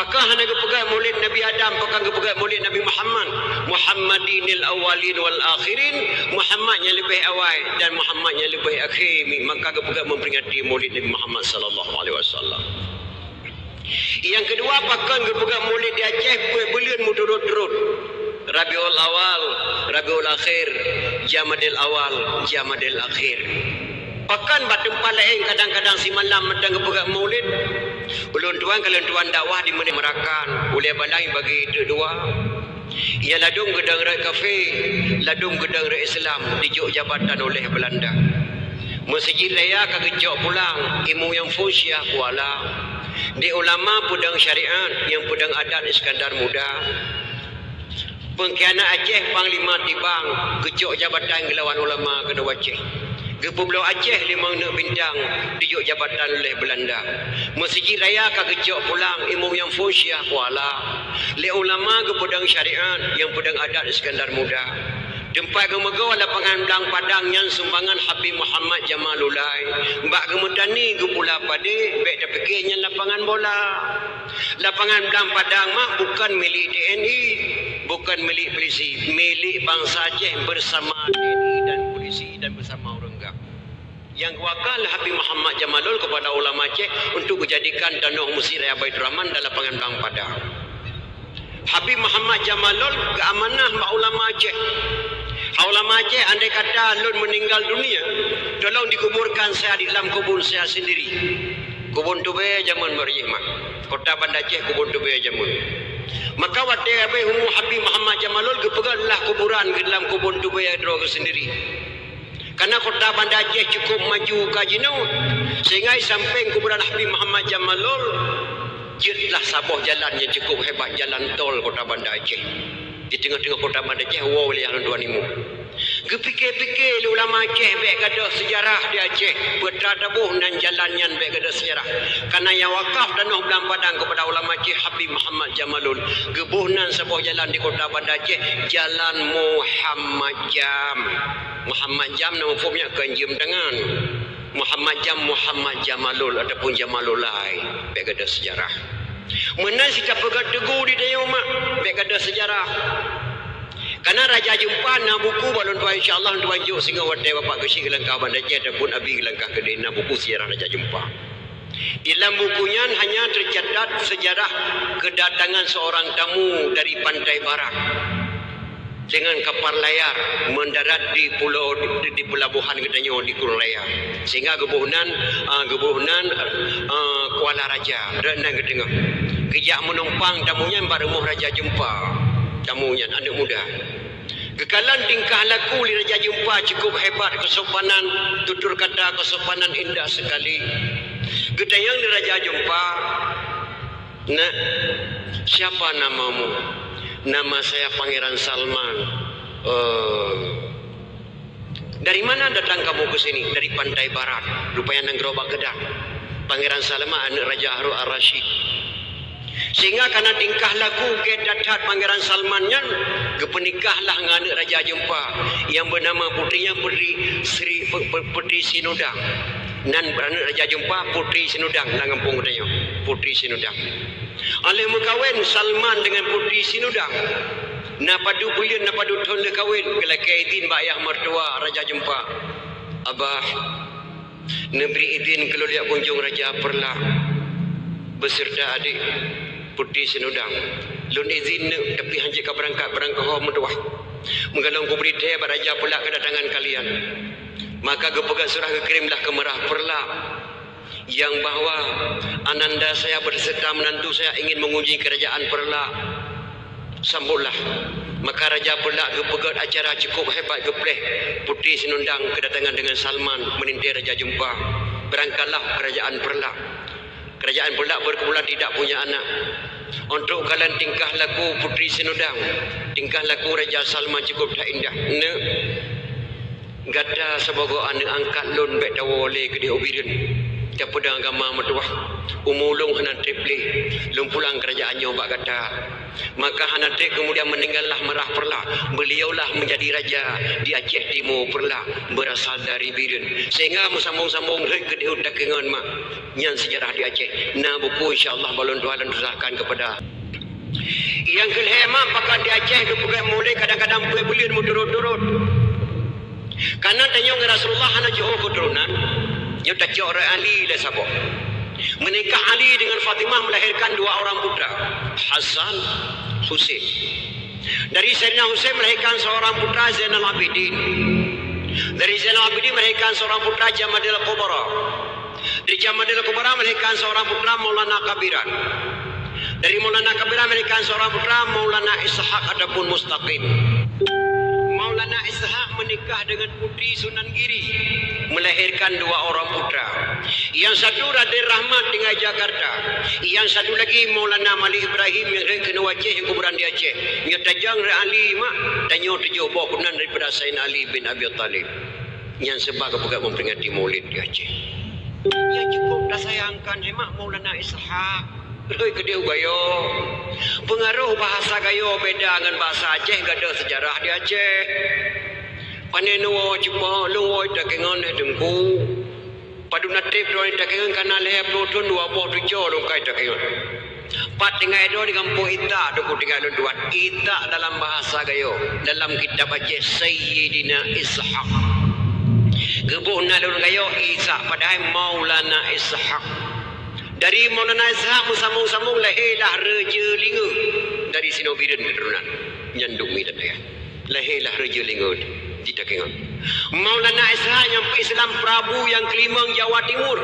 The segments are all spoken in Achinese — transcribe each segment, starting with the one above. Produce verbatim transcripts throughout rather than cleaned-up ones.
Pakon hana geupeugah Maulid Nabi Adam, pakon geupeugah Maulid Nabi Muhammad? Muhammadinil awwalin wal akhirin, Muhammad nyang leubeh awai dan Muhammad nyang leubeh akhé, maka geupeugah memperingati Maulid Nabi Muhammad sallallahu alaihi wasallam. Nyang keudua, pakon geupeugah Maulid di Aceh peuet buleuen meuturot-turot? Rabiul Awal, Rabiul Akhir, Jamadil Awal, Jamadil Akhir. Pakon bak teumpat laén kadang-kadang simalam mantong geupeugah Maulid? Ulôn tuan ka lôn tuan dakwah di Meurakan, ulèe balang bagi teuk dua. Ia ladôm geudong rot kafé, ladôm geudong rot Islam dijok jabatan ulèh Beulanda. Meuseujid raya ka geucok pulang, imeum nyang phôn Syiah Kuala. Di ulama peudong syariat, nyang peudong adat Iskandar Muda. Peungkhianat Aceh Panglima Tibang geucok jabatan geulawan ulama keunoe Aceh. Geupeubloe Aceh limong neuk bintang dijok jabatan ulèh Beulanda. Meuseujid raya ka geucok pulang, imeum nyang phôn Syiah Kuala. Lé ulama geupeudong syariat, nyang peudong adat Iskandar Muda. Teumpat geumeugoe lapangan Blang Padang nyan sumbangan Habib Muhammad Jamalulai. Bak geumeutani geupula padé, bèk tapike nyan lapangan bola. Lapangan Blang Padang mak bukon milék T N I, bukon milék polisi, milék bansa Aceh bersama T N I dan polisi dan bersama ureueng GAM. Nyang geuwakaf lé Habib Muhammad Jamalul kepada ulama Aceh untuk geujadikan tanoh Mesjid Raya Baiturrahman dan lapangan Blang Padang. Habib Muhammad Jamalul geuamanah bak ulama Aceh. Hai ulama Aceh, andai kata lôn meuninggal dunia, tolong dikuburkan saya di dalam kubun saya sendiri. Kubun Tubèe jameun baroe jih mak. Kota Banda Aceh Kubun Tubèe jameun. Maka watèe habéh umu Habib Muhammad Jamalul geupeugöt lah kuburan geuh lam Kubun Tubèe droe geuh sendiri. Karena kota Banda Aceh cukup maju ka jinoe, sehingga di sampéng kuburan Habib Muhammad Jamalul jeuet lah saboh jalan nyang cukup hebat, jalan tol kota Banda Aceh. Di teungoh-teungoh kota Banda Aceh woe wilayah lôn tuan imeum. Geupike-pike lé ulama Aceh bèk gadôh seujarah di Aceh, peue teuma taboh nan jalan nyan bèk gadôh seujarah. Karena nyang wakaf tanoh Blang Padang kepada ulama Aceh Habib Muhammad Jamalul, geuboh nan saboh jalan di kota Banda Aceh, Jalan Muhammad Jam. Muhammad Jam na muphom nyan kon jeuem tangan. Muhammad Jam, Muhammad Jamalul ataupun Jamalulai, bèk gadôh seujarah. Meunan cit tapeugöt Teungku di tanyoe mak, bèk gadôh seujarah. Karena Raja Jeumpa na buku bak lôn tuan, insya Allah lôn tuan jok singoh watèe Bapak Geuchik geulangkah Banda Aceh ataupun Abi geulangkah keudéh, na buku seujarah Raja Jeumpa. Di lam buku nyan hanya tercatat sejarah kedatangan seorang tamu dari pantai barat dengan kapal layar mendarat di pulau, di, di pelabuhan geutanyoe di Krueng Raya. Sehingga geuboh nan, ah, geuboh nan, ah, Kuala Raja, rot nan geuteungoh. Geujak meunumpang tamu nyan bak rumoh Raja Jeumpa. Tamu nyan aneuk muda. Geukalon tingkah laku lé Raja Jeumpa cukup hebat, keusopanan, tutur kata keusopanan indah sekali. Geutanyong lé Raja Jeumpa, "Nak, siapa namamu?" "Nama saya Pangeran Salman." "Oh. Dari mana datang kamu ke sini?" "Dari pantai barat, rupanya nanggroe bak keudak." Pangeran Salman aneuk Raja Harun Ar-Rasyid. Sehingga karena tingkah laku gét that-that Pangeran Salman nyan, geupeunikah lah ngon aneuk Raja Jeumpa nyang beunama putri nyan Putri Sri, Pu-, Pu-, Putri Sinudang. Nan aneuk Raja Jeumpa Putri Sinudang lam gampông geutanyoe, Putri Sinudang. Óh lheueh meukawen Salman dengan Putri Sinudang, na padub buleuen, na padub thôn lheueh kawen, geulakèe idhin bak ayah mertua Raja Jeumpa, "Abah, neubri idhin keu lôn jak kunjông Raja Peureulak beserta adék Putri Sinudang. Lôn idhin neuk, tapi hanjeuet ka beurangkat barangkaho meutuwah. Meugalong kubri thèe bak Raja Peureulak keudatangan kalian." Maka geupeugah surah geukirém lah keu Meurah Peureulak, yang bahwa ananda saya berserta menantu saya ingin mengunjungi kerajaan Peureulak. Sambutlah. Maka Raja Peureulak geupeugöt acara cukup hebat, geupleh Putri Sinudang keudatangan dengan Salman meulintèe Raja Jeumpa. Beurangkatlah kerajaan Peureulak. Kerajaan Peureulak berkebetulan tidak punya anak. Untuk kalon tingkah laku Putri Sinudang, tingkah laku Raja Salman cukup that indah. Neuk, gata sibagoe aneuk angkat lôn bèk tawoe lé keudéh u Bireuen. Tapeudong agama meutuwah, umu lôn hana treb lé, lôn pulang keurajaan nyoe bak gata. Maka hana treb keumudian meuninggallah Meurah Peureulak, beuliaulah meunjadi raja di Aceh Timu Peureulak, beurasal dari Bireuen. Sehingga meusambông-sambông rhot keudéh u Takengon mak. Nyan seujarah di Aceh. Na buku, insya Allah, bak lôn tuan lôn tuliskan keupada Nyang keu lhée mak, pakon di Aceh geupeugét mulod kadang-kadang peuet buleuen meuturot-turot. Kareuna tanyoe ngon Rasulullah hana jiôh keuturonan, nyoe tacok rot Ali lé saboh. Meunikah Ali deungon Fatimah meulahérkan dua orang putra, Hasan, Husein. Dari Saidina Husein meulahérkan seorang putra, Zainal Abidin. Dari Zainal Abidin meulahérkan seorang putra, Jamadil Kubra. Dari Jamadil Kubra meulahérkan seorang putra, Maulana Kabiran. Dari Maulana Kabiran meulahérkan seorang putra, Maulana Ishak ataupun Mustaqim. Maulana Ishak meunikah deungon putri Sunan Giri, meulahérkan dua orang putra. Nyang satu Raden Rahmat tinggai Jakarta. Nyang satu lagi Maulana Malik Ibrahim nyang rhot keunoe Aceh nyang kuburan di Aceh. Nyoe tajang rot Ali mak, tanyoe tujoh boh keunan daripada Saidina Ali bin Abi Thalib. Nyan sabab geupeugah memperingati Maulid di Aceh. Nyang cukup tasayangkan, hai mak, Maulana Ishak rhot keudéh u Gayo. Peungaroh bahasa Gayo beda ngon bahasa Aceh, gadôh seujarah di Aceh. Pane neuwoe cuba lôn woe Takengon, hai Teungku. Padub na treb droe Takengon, kana lhée ploh thon dua boh tujoh lôn kai Takengon. Pat tinggai droe di gampông Itak, Teungku, tinggai lôn tuan. Itak dalam bahasa Gayo, dalam kitab Aceh Sayyidina Ishak. Geuboh nan lôn Gayo Ishak, padahai Maulana Ishak. Dari Maulana Ishak meusambông-sambông lahé lah Raja Linge dari sinoe Bireuen keuturonan. Nyan duek mi dan ayah. Lahé lah Raja Linge di Takengon. Maulana Ishak nyang peuislam Prabu nyang keulimong Jawa Timur.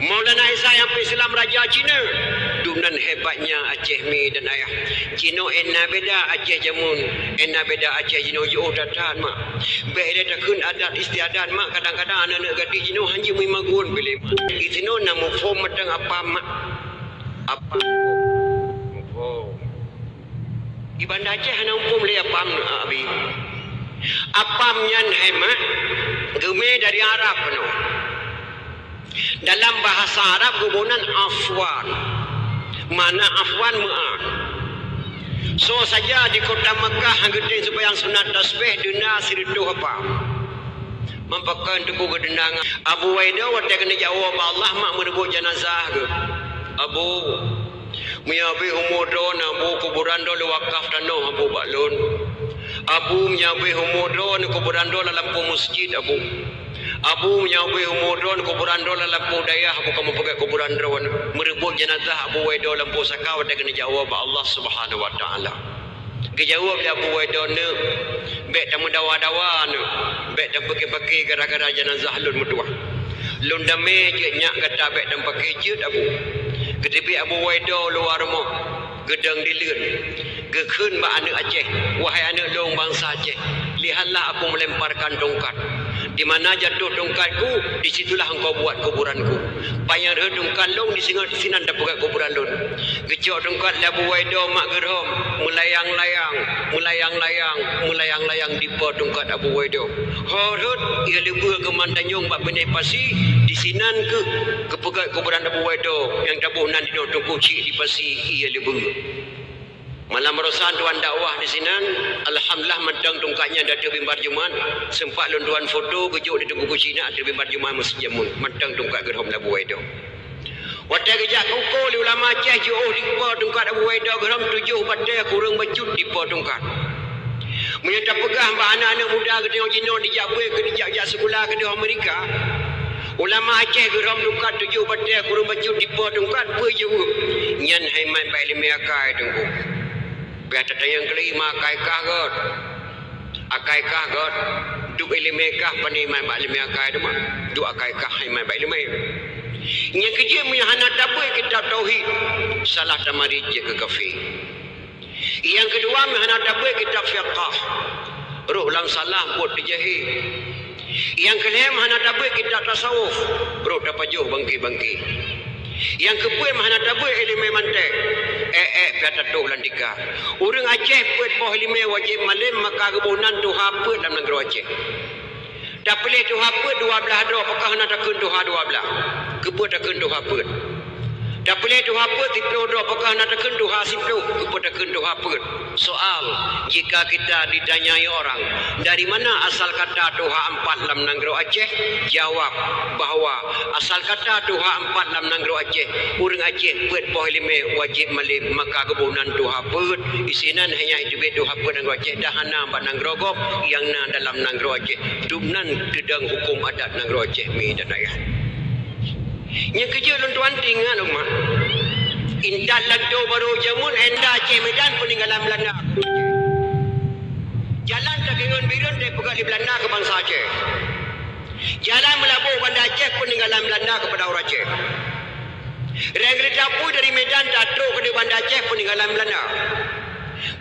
Maulana Ishak nyang peuislam Raja Cina. Duek nan hebatnya Aceh mi dan ayah. Jinoe ena beda Aceh jameun, ena beda Aceh jinoe jiôh that-that mak. Bék lé takheun adat istiadat mak, kadang-kadang aneuk-aneuk gadih jinoe hanjeuet meuimagun piléh mak. Di sinoe na muphom mantong apam mak. Apam. Muphom. Di Banda Aceh hana muphom lé apam, Abi. Apam nyan hai mak, geumé dari Arab keunoe. Dalam bahasa Arab geuboh nan afwan. Makna afwan meu'ah. Soe saja di kota Makkah han geutem seumayang sunat tasbih deuna sireutôh apam. Meupakan Teungku geudeunang Abu Waido watée keuneuk jak woe bak Allah mak meureubot janazah geuh. Abu, meunyoe beuh umu droe na Abu, kuburan droe lôn wakaf tanoh Abu bak lôn. Abu, meunyoe beuh umu droe na kuburan droe lam lampôh meuseujid Abu. Abu, meunyoe beuh umu droe na kuburan droe lam lampôh dayah Abu, kamoe peugét kuburan droe na. Meureubot janazah Abu Waido lam pusaka watée keuneuk jak woe bak Allah Subhanahu wa Taala. Geujaweueb lé Abu Waido, "Neuk, bék tameudawa-dawa neuk, bék tampake-pake gara-gara janazah lôn meutuwah. Lôn damé jeuet nyak gata bék tampake jeuet Abu." Geuteubiet Abu Waido luwa rumoh, geudong dileuen, geukheun bak aneuk Aceh, "Wahai aneuk lôn bansa Aceh, lihatlah aku melemparkan tongkat. Di mana jatuh tongkatku, di situlah engkau buat kuburanku. Panyang rhot tongkat lôn di singoh sinan tapeugét kuburan lôn." Geucok tongkat lé Abu Waido mak geurhom, meulayang-layang, meulayang-layang, meulayang-layang dipo tongkat Abu Waido. Ho rhot, ié leubeh keu mantanyong bak binéh pasi, di sinan keuh geupeugét kuburan Abu Waido nyang taboh nan jinoe Teungku Chik di Pasi, ié leubeh. Malam barosan tuan dakwah di sinan, alhamdulillah mantong tongkat nyan di ateueh mimbar Jumat, seumpat lôn tuan foto geujok di Teungku Chik na ateueh mimbar Jumat meuseujid jameun, mantong tongkat geurhom lé Abu Waido. Watée geujak keuko lé ulama Aceh jiôh dipo tongkat Abu Waido geurhom tujoh batée kureueng bacut dipo tongkat. Meunyoe tapeugah bak aneuk-aneuk muda geutanyoe jinoe dijak beuet keu dijak jak sikula keudeh Amerika, ulama Aceh geurhom tongkat tujoh batée kureueng bacut dipo tongkat peue jaweueb? Nyan hai mat bak iéleumé akai Teungku. Piah tatanyong keulima akai kah gét. Akai kah gét, duek iéleumé kah, pane iman bak iéleumé akai teuma. Duek akai kah iman bak iéleumé. Nyang keujeuet meunyoe hana tabeuet kitab tauhid, salah tamari jeuet keu kafé. Nyang keudua meunyoe hana tabeuet kitab fiqah, roh lam salah buet teujahe. Nyang keulhée meunyoe hana tabeuet kitab tasawuf, roh tapajoh bangke-bangke. Nyang keupeuet meunyoe hana tabeuet iéleumé mantek, ék-ék piah tatoh lam tika. Ureuëng Aceh peuet boh iéleumé wajéb malém, maka geuboh nan tuha peuet lam nanggroe Aceh. Tapiléh tuha peuet dua blaih droe, pakon hana takheun tuha dua blaih? Keupeue takheun tuha peuet? Tapeureulée tuha peuet siploh droe, pakon hana takheun tuha siploh? Keupeue takheun tuha peuet? Soal, jika kita ditanyai orang, "Dari mana asal kata tuha empat lam nanggroe Aceh?" Jawab bahwa asal kata tuha empat lam nanggroe Aceh, ureuëng Aceh peuet poh limé wajéb malém, maka geuboh nan tuha peuet. Isinan hanya itu tuha peuet nanggroe Aceh, dah hana bak nanggroe gob nyang na dalam nanggroe Aceh. Dum nan teudong huköm adat nanggroe Aceh mi dan ayah. Nyang keujeuet lôn tuan teuingat lôn mak. Intat lantô barô jameun, enda Aceh Medan peuninggalan Beulanda. Jalan Takengon Bireuen tapeugah lé Beulanda keu bansa Aceh. Jalan Meulaboh Banda Aceh peuninggalan Beulanda keupada ureuëng Aceh. Reng geureuta pui dari Medan tatrok keuneuk Banda Aceh peuninggalan Beulanda.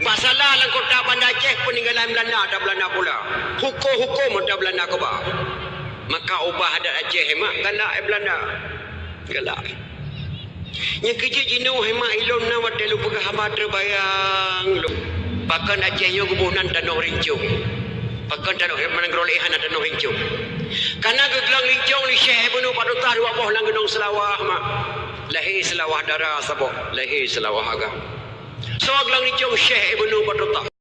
Masalah lam kota Banda Aceh peuninggalan Beulanda, ata Beulanda pula. Huköm-huköm ata Beulanda keubah. Maka ubah adat Aceh, mak, galak, eh, Beulanda. Galak. Nyang keujeuet jinoe, eh, mak, ilôn na watée lôn peugah haba teubayang lôn. Pakon Aceh nyoe geuboh nan tanoh rincong? Pakon tanoh, eh, nanggroe Aceh hana tanoh rincong? Kana geuglong rincong lé Syekh Ibnu Batutah dua boh lam Gunong Seulawah, mak. Lahé Seulawah dara saboh, lahé Seulawah agam. Soe glong rincong? Syekh Ibnu Batutah.